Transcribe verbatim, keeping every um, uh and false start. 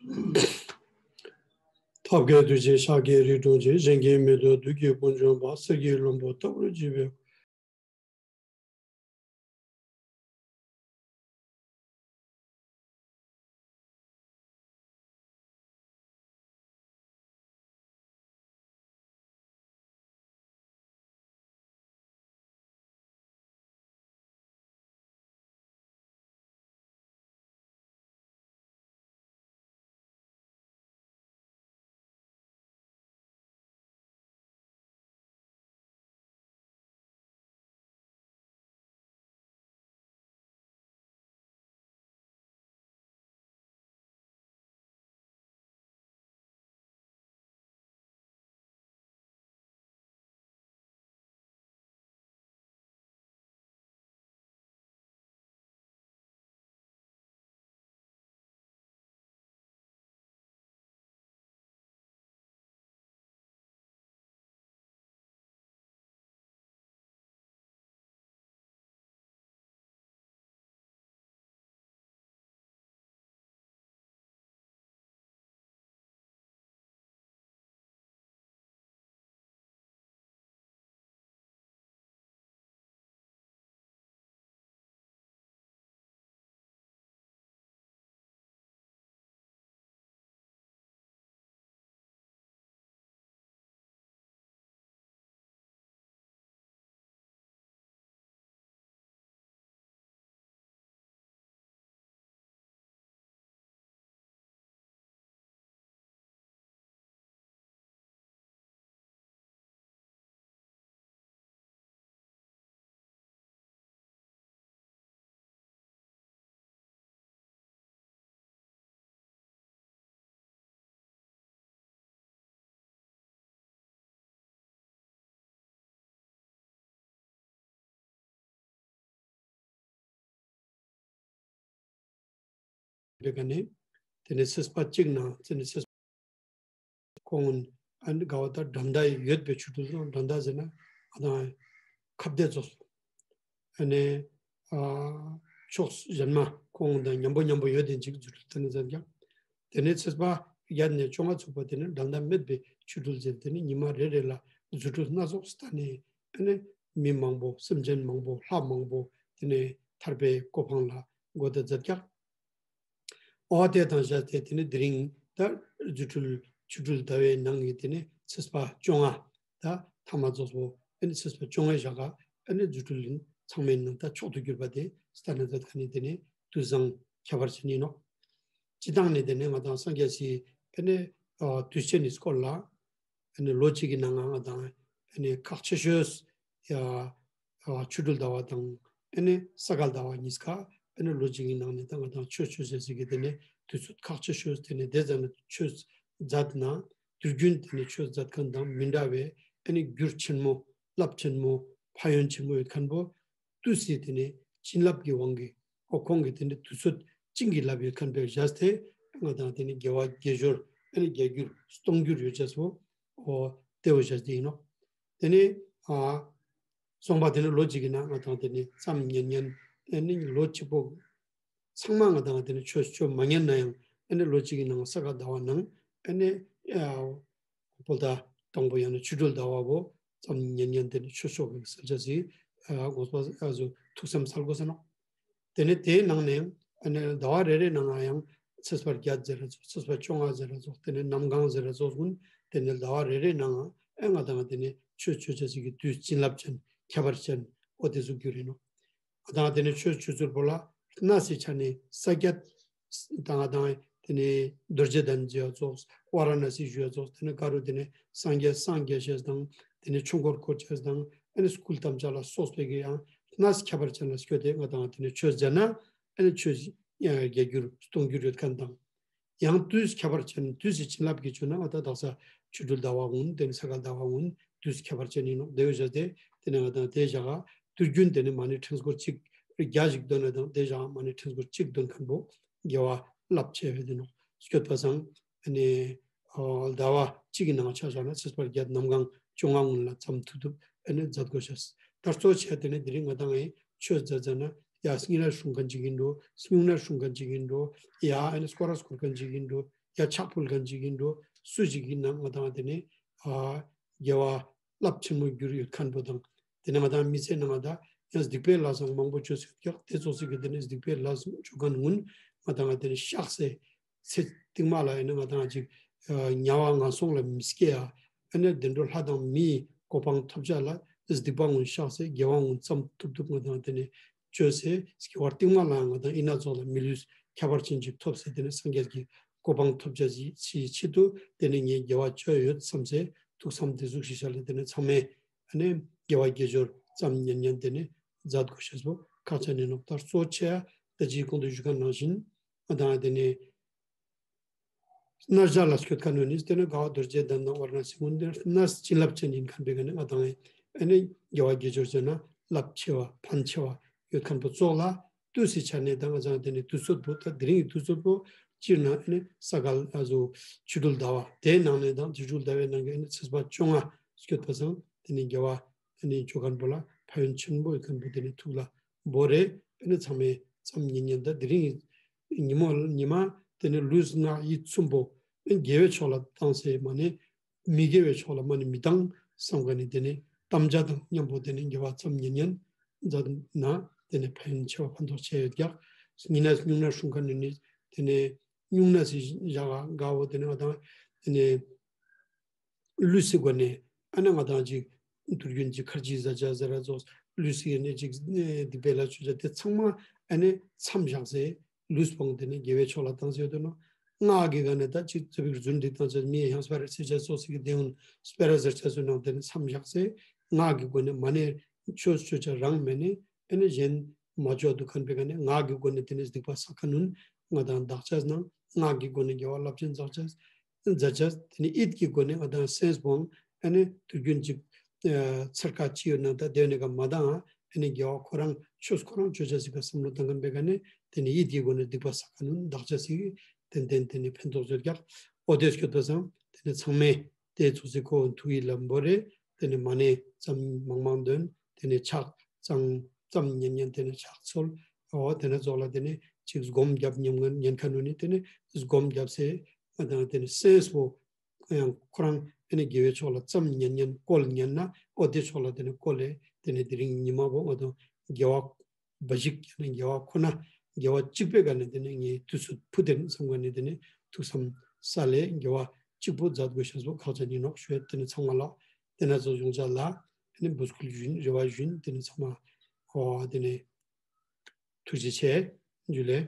ཐབས་མཁས་གདུལ་བྱའི་ཤཱཀྱའི་རིགས་སྒྲོམ་གྱིས། གཞན་གྱིས་མི་ཐུབ་བདུད་ཀྱི་དཔུང་འཇོམས་པ། གསེར་གྱི་ལྷུན་པོ་ལྟ་བུར་བརྗིད་པའི། པའི་སྒང་ནས། དེ་ནས་ཚེས་པ་གཅིག་ནང་དེ་ནས་ཚེས་པ་ཁོང་ཨ་ནི་ག་བ་ད་འགྲམ་ཟླ་ཡོད་པའི་ཆོ་འཕྲུལ་སོང་། འགྲམ་ཟླ་ཟེར་ན་ཨ་དང་ཁ་བརྡའི་ཚོགས་སུ། ཨ་ནི་ཨ་ཕྱོགས་གཞན་མ་ཁོང་དང་མཉམ་པོ་མཉམ་པོ་ཡོད་དེ་འཇིག་རྫུ་འཕྲུལ་དེ་ནས་ཟེར་ཀྱང་། དེ་ནས་ཚེས་པ་བརྒྱད་ནས་བཅོ་ལྔ་ཚུགས་པ་དེ་ནས་འགྲམ་ཟླ་མེད་པའི་ཆོ་འཕྲུལ་ཟེར། དེ་ནས་ཉི་མ་རེ་རེ་ལ་རྫུ་འཕྲུལ་སྣ་ཚོགས་སུ་བལྟས་ནས། ཨ་ནི་མི་མང་པོ་སེམས་ཅན་མང་པོ་ལྷ་མང་པོ་དེ་ནས་ཐར་པའི་གོ་འཕང་ལ་འགོད་དེ་མཛད་ཀྱང་། འོ་དེ་དང་བཞག་སྟེ་དེ་ནས་དེ་རིང་ད་རྫུ་འཕྲུལ་ཆོ་འཕྲུལ་ཟླ་བའི་ནང་གི་དེ་ནས་ཚེས་པ་བཅོ་ལྔ་ད་ཐ་མ་རྫོགས་སོ། ཨ་ནི་ཚེས་པ་བཅོ་ལྔའི་ཞག་ག་ཨ་ནི་རྫུ་འཕྲུལ་ཚང་མའི་ནང་ད་མཆོག་ཏུ་གྱུར་པ་དེ་སྟན་ན་མཛད་མཁན་ནི་དེ་ནས་དུས་བཟང་ཁྱད་པར་ཅན་ཡིན་ནོ། སྤྱི་བཏང་ནས་དེ་ནས་ང་དང་སངས་རྒྱས་སི་ཨ་ནི་ཨ་དུས་ཆེན་ནི་སྐོར་ལ། ཨ་ནི་ལོ་གཅིག་གི་ནང་ང་ང་དང་ཨ་ནི་ཁག་ཆེ་ཤོས་ཡ་ཨ་ཆོ་འཕྲུལ་ཟླ་བ་དང་། ཨ་ནི་ས་ག་ཟླ་བ་གཉིས་ཀ་ཨ་ནི་ལོ་གཅིག་གི་ནང་ནས་ད་ང་དང་ཆོས་ཆོས་ཟེར་ཟེར་གི་དེ་ནས་དུས་ཚོད་ཁག་ཆེ་ཤོས་དེ་ནས་དེ་ཙམ་ནས་ཆོས་མཛད་ན། དུས་རྒྱུན་དེ་ནས་ཆོས་མཛད་མཁན་དང་མི་འདྲ་བའི་ཨ་ནི་རྒྱུ་ཆེན་མོ་རླབས་ཆེན་མོ་ཕན་ཡོན་ཆེན་མོ་ཡོད་མཁན་པོ། དུས་སི་དེ་ནས་བྱིན་རླབས་ཀྱི་དབང་གིས་ཨོ་ཁོང་གིས་དེ་ནས་དུས་ཚོད་བྱིན་གྱིས་བརླབས་ཡོད་མཁན་པའི་བཞག་སྟེ། ང་དང་དེ་ནས་དགེ་བ་དགེ་སྦྱོར་ཨ་ནི་རྒྱས་འགྱུར་གཏོང་འགྱུར་ཡོད་ཅེས་སོ། ཨོ་དེ་བོ་བཞག་སྟེ་ཡིན་ནོ། དེ་ནས་ཨ་སོང་པ་དེ་ནས་ལོ་གཅིག་གི་ནང་ང་དང་དེ་ནས་ཙམ་ཉན་ཉན། ཨ་ནི་ལོ་གཅིག་པོ་ཚང་མ་ང་དང་དེ་ནས་ཆོས་ཆོས་མ་ཉན་ན་ཡང་། ཨ་ནི་ལོ་གཅིག་གི་ནང་ས་ག་ཟླ་བ་ནང་ཨ་ནི་ཨ་བོད་ཟླ་དང་པོ་ཡང་ན་ཆོ་འཕྲུལ་ཟླ་བ་བོ་ཙམ་ཉན་ཉན་དེ་ནི་ཆོས་ཕྱོགས་ཀྱི་གསལ་ཆ་ཟིག་ཨ་དགོངས་པ་ཨ་ཟུ་ཐུགས་བསམ་གསལ་དགོས་ས་ནོ། དེ་ནས་དེའི་ནང་ནས་ཨ་ནི་ཟླ་བ་རེ་རེ་ནང་ཡང་ཚེས་པ་བརྒྱད་ཟེར་ར་ཚོགས། ཚེས་པ་བཅོ་ལྔ་ཟེར་ར་ཚོགས། དེ་ནས་གནམ་གང་ཟེར་ར་ཚོགས་ཀུན། དེ་ནས་ཟླ་བ་རེ་རེ་ནང་ཨེ་ང་དང་དེ་ནས་ཆོས་ཆོས་ཆ་ཟིག་གི་དུས་བྱིན་རླབས་ཅན་ཁྱད་པར་ཅན་ཨོ་དེ་ཟུག་གི་རེད་ནོ། ང་དང་དེ་ནས་ཆོས་ཆོས་ཚུལ་པོ་ལ་གནས་སི་ཆ་ནས་ས་སྐྱ་དང་དང་དེ་ནས་རྡོ་རྗེ་གདན་ཟེར་ཡ་ཚོགས། ཝཱ་ར་ཎ་སི་ཞུ་ཡ་ཚོགས། དེ་ནས་ཀ་རུ་དེ་ནས་སངས་རྒྱས་སངས་རྒྱས་ཤེས་དང་། དེ་ནས་ཆོས་འཁོར་བསྐོར་ཅེས་དང་། ཨ་ནི་སྐུ་བལྟམས་ཅེས་ལ་སོགས་པའི་གི་ཡང་གནས་ཁྱད་པར་ཅན་ལ་སྐྱོད་དེ་ང་དང་དེ་ནས་ཆོས་མཛད་ན། ཨ་ནི་ཆོས་རྒྱས་འགྱུར་གཏོང་འགྱུར་ཡོད་མཁན་དང་། ཡང་དུས་ཁྱད་པར་ཅན་དུས་སི་བྱིན་རླབས་ཀྱི་བྱུང་ན་ང་དང་དག་ས་ཆོ་འཕྲུལ་ཟླ་བ་ཀུན། དེ་ནས་ས་ག་ཟླ་བ་ཀུན་དུས་ཁྱད་པར་ཅན་ཡིན་ནོ། དེ་བོ་བཞག་སྟེ་དེ་ནས་ང་དང་དེ་བཞག་ག་དུས་རྒྱུན་དེ་ནས་མ་ཎི་ཕྲེང་སྐོར་གཅིག་བརྒྱ་ཞིག་འདོན་ན་དང་། དེ་བཞག་མ་ཎི་ཕྲེང་སྐོར་གཅིག་འདོན་མཁན་པོ་དགེ་བ་རླབས་ཆེ་བའི་དེ་ནོ། སྐྱོད་པ་སང་ཨ་ནི་ཨོ་ཟླ་བ་གཅིག་གི་ནང་ཆ་བཞག་ན་ཚེས་པ་བརྒྱད་གནམ་གང་བཅོ་ལྔ་ཀུན་ལ་ཙམ་ཐུབ་ཐུབ་ཨ་ནི་མཛད་དགོས་ཤེས། ད་གཙོ་ཆེ་དེ་ནི་དེ་རིང་ང་དང་ཨེ་ཆོས་མཛད་མཛད་ན་ཡ་སྙིང་ན་སྲུང་མཁན་ཅིག་ཡིན་འགྲོ། སྨྱུང་གནས་སྲུང་མཁན་ཅིག་ཡིན་འགྲོ། ཡ་ཨ་ནི་སྐོར་ར་སྐོར་མཁན་ཅིག་ཡིན་འགྲོ། ཡ་ཕྱག་ཕུལ་མཁན་ཅིག་ཡིན་འགྲོ། སུ་ཞིག་ཡིན་ན་ང་དང་དེ་ནས་ཨ་དགེ་བ་རླབས་ཆེན་མོ་གྱུར་ཡོད་མཁན་པོ་དང་། དེ་ནས་ང་དང་མི་ཚེ་ནང་ང་ད་ཡང་སྡིག་པའི་ལས་བཟང་མང་པོ་བྱོས་ཡོད་ཀྱག་དེ་ཚོ་ཚིག་གི་དེ་ནས་སྡིག་པའི་ལས་བཟང་བྱོས་མཁན་ཀུན་ང་དང་དེ་ནས་བཤགས་སེ། ཚེ་རྟིང་མ་ལ་ཡིན་ན་ང་དང་ཅིག་ཨ་དམྱལ་བ་ངན་སོང་ལ་མི་སྐྱེ་ཡ། ཨ་ནི་བདེ་འགྲོ་ལྷ་དང་མིའི་གོ་འཕང་ཐོབ་བྱ་ལ་སྡིག་པ་ཀུན་བཤགས་སེ་དགེ་བ་ཀུན་བརྩམས་ཐུབ་ཐུབ་ང་དང་དེ་ནས་བཅོས་སེ་སྐྱེ་བ་རྟིང་མ་ལའང་ང་དང་ཨི་ན་ཚོགས་ལ་མི་ལུས་ཁྱད་པར་ཅན་ཅིག་ཐོབ་སེ་དེ་ནས་སངས་རྒྱས་ཀྱི་གོ་འཕང་ཐོབ་བྱ་ཞིག་ཆེད་དུ་དེ་ནས་ངས་དགེ་བ་བཅོས་ཡོད་བསམ་སེ་ཐུགས་བསམ་དེ་གཟུགས་ཤིག་བྱ་ལ་དེ་ནས་ཚང་མས་ཨ་ནི་དགེ་བ་དགེ་སྦྱོར་ཙམ་ཉན་ཉན་དེ་ནས་མཛད་དགོས་ཤེས་པོ་ཁག་ཅན་ནས་ནོག་ལྟར་གཙོ་ཆེ་ཡ་ད་ཅིག་གོང་དུ་ཞུ་མཁན་ནང་བཞིན་ང་དང་དེ་ནས། གནས་བྱ་ལ་སྐྱོད་མཁན་ནི་དེ་ནི་དགའ་བ་རྡོ་རྗེ་གདན་དང་ཝཱ་ར་ཎ་སི་ཀུན་དེ་གནས་བྱིན་རླབས་ཅན་ཡིན་མཁན་པའི་ག་ནི་ང་དང་ཨེ་ནི་དགེ་བ་དགེ་སྦྱོར་བྱས་ན་རླབས་ཆེ་བ་ཕན་ཆེ་བ་ཡོད་མཁན་པོ་ཙོགས་ལ་དུས་སུ་ཆ་ནས་དང་ང་ཚང་དེ་ནི་དུས་ཚོད་པོ་ད་དེ་རིང་གི་དུས་ཚོད་པོ་སྤྱིར་ན་ཨེ་ནི་ས་ག་ལ་ཟུ་ཆོ་འཕྲུལ་ཟླ་བ་དེའི་ནང་ནས་དང་ཆོ་འཕྲུལ་ཟླ་བའི་ནང་གི་ཨེ་ནི་ཚེས་པ་བཅོ་ལྔ་སྐྱོད་པ་སང་དེ་ནི་དགེ་བ་ཨེ་ནི་བཅོ་མཁན་པོ་ལ་ཕན་ཡོན་ཆེན་པོ་ཡོད་མཁན་པོ་དེ་ནི་ཐུགས་ལ་བོར་རེ་ཨེ་ནི་ཚང་མས་ཙམ་ཉན་ཉན་ད་དེ་རིང་ཉི་མ་ཉི་མ་དེ་ནས་ལུས་ངག་ཡིད་གསུམ་པོ་དགེ་བའི་ཕྱོགས་ལ་བཏང་སེ་མ་ནས་མི་དགེ་བའི་ཕྱོགས་ལ་མ་ནས་མི་བཏང་བསམ་ག་ནས་དེ་ནས་དམ་བཅའ་དང་མཉམ་པོ་དེ་ནས་དགེ་བ་ཙམ་ཉན་ཉན་མཛད་ན་དེ་ནས་ཕན་ཆེ་བ་ཕན་ཐོགས་ཆེ་ཡོད་ཀྱག་ཉི་ན་སྨྱུང་གནས་སྲུང་མཁན་ནི་དེ་ནས་སྨྱུང་གནས་སི་བཞག་ག་དགའ་བོ་དེ་ནས་ང་དང་དེ་ནས། ལུས་སི་སྒོ་ནས་ཨ་ནི་ང་དང་ཅིག་དུས་རྒྱུན་གྱི་ཁར་ཇི་ཟ་ཆ་ཟ་ར་ཙོགས་ལུས་སི་ནས་ཅིག་སྡིག་པའི་ལ་ཆུ་ཆ་དེ་ཚང་མ་ཨ་ནི་མཚམས་བཞག་སེ་ལུས་སྤངས་དེ་ནས་དགེ་བའི་ཕྱོགས་ལ་བཏང་སེ་ཡོད་དོ་ནོ། ངག་གི་སྒོ་ནས་ད་ཅིག་ཙི་བིག་རྫུན་འདི་བཏང་ཆ་མི་ཡ་ཧང་སྤེ་ར་སི་ཆ་ཙོགས་སི་གི་དེ་ཧུན་སྤེ་ར་ཟེར་ཆ་སུ་ནང་དེ་ནས་མཚམས་བཞག་སེ་ངག་གི་སྒོ་ནས་མ་ནས་ཆོས་ཆོས་ཆ་རང་མེད་ནས་ཨ་ནི་གཞན་མ་ཆོག་འདུག་མཁན་པའི་ག་ནས་ངག་གི་སྒོ་ནས་དེ་ནས་སྡིག་པ་བསགས་མཁན་ནུན་ང་དང་བདག་ཅག་ནང་ངག་གི་སྒོ་ནས་དགེ་བ་རླབས་ཆེན་བསགས་ཅག་མཛད་བྱ་དེ་ནི་ཡིད་ཀྱི་སྒོ་ནས་ང་དང་སེམས་པོའང་ཨ་ནི་དུས་རྒྱུན་གཅིག་ཚར་ཁ་ཅི་ཡོད་ན་ད་དེ་ནི་ག་མ་དང་ཨ་ནི་དགེ་བ་ཁོ་རང་ཆོས་ཁོ་རང་ཆོས་ཆ་སི་ཀ་བསམ་བློ་བཏང་མཁན་པའི་ག་ནི་དེ་ནི་ཡིད་ཀྱི་སྒོ་ནས་སྡིག་པ་བསགས་མཁན་ནུན་བདག་ཅག་སི་གི་ཏན་ཏན་དེ་ནི་ཕན་ཐོགས་ཡོད་ཀྱག་འོ་དེ་སྐྱོད་པ་སང་དེ་ནི་ཚང་མས་དེ་ཚོ་སི་ཁོ་ཐུགས་ཡིད་ལ་འབོར་རེ་དེ་ནི་མ་ནས་ཙམ་མང་མང་འདོན་དེ་ནི་ཕྱག་ཙམ་ཙམ་ཉན་ཉན་དེ་ནི་ཕྱག་འཚོལ། འོ་དེ་ནི་རྫོགས་ལ་དེ་ནི་ཅིག་སྒོམ་རྒྱབ་ཉམས་ངན་ཉན་ཁ་ནུ་ནི་དེ་ནི་སྒོམ་རྒྱབ་སེ་ང་དང་དེ་ནི་སེམས་པོ་ཡང་ཁོ་རང་དེ་ནི་དགེ་བའི་ཕྱོགས་ལ་ཙམ་ཉན་ཉན་བཀོལ་ཉན་ན་འོ་དེ་ཕྱོགས་ལ་དེ་ནི་བཀོལ་ལེ་དེ་ནི་དེ་རིང་ཉི་མ་བོ་ང་དང་དགེ་བ་འབའ་ཞིག་དགེ་བ་ཁོ་ན་དགེ་བ་གཅིག་པའི་ག་ནས་དེ་ནི་ངའི་དུས་སུ་ཕུ་དེ་ནི་བསམ་ག་ནས་དེ་ནི་ཐུགས་བསམ་ས་ལས་དགེ་བ་གཅིག་པོ་མཛད་དགོས་ཤེས་པོ་ཁག་ཅན་ཡིན་ནོག་ཞུ་ཡ་དེ་ནི་ཚང་མ་ལ་དེ་ན་ཚོ་ཡོང་ཆ་ལ་དེ་ནི་འབུ་སྐུལ་བཞིན་རེ་བ་བཞིན་དེ་ནི་ཚང་མ་ཨོ་དེ་ནི་ཐུགས་རྗེ་ཆེ་ཇུ་ལེ།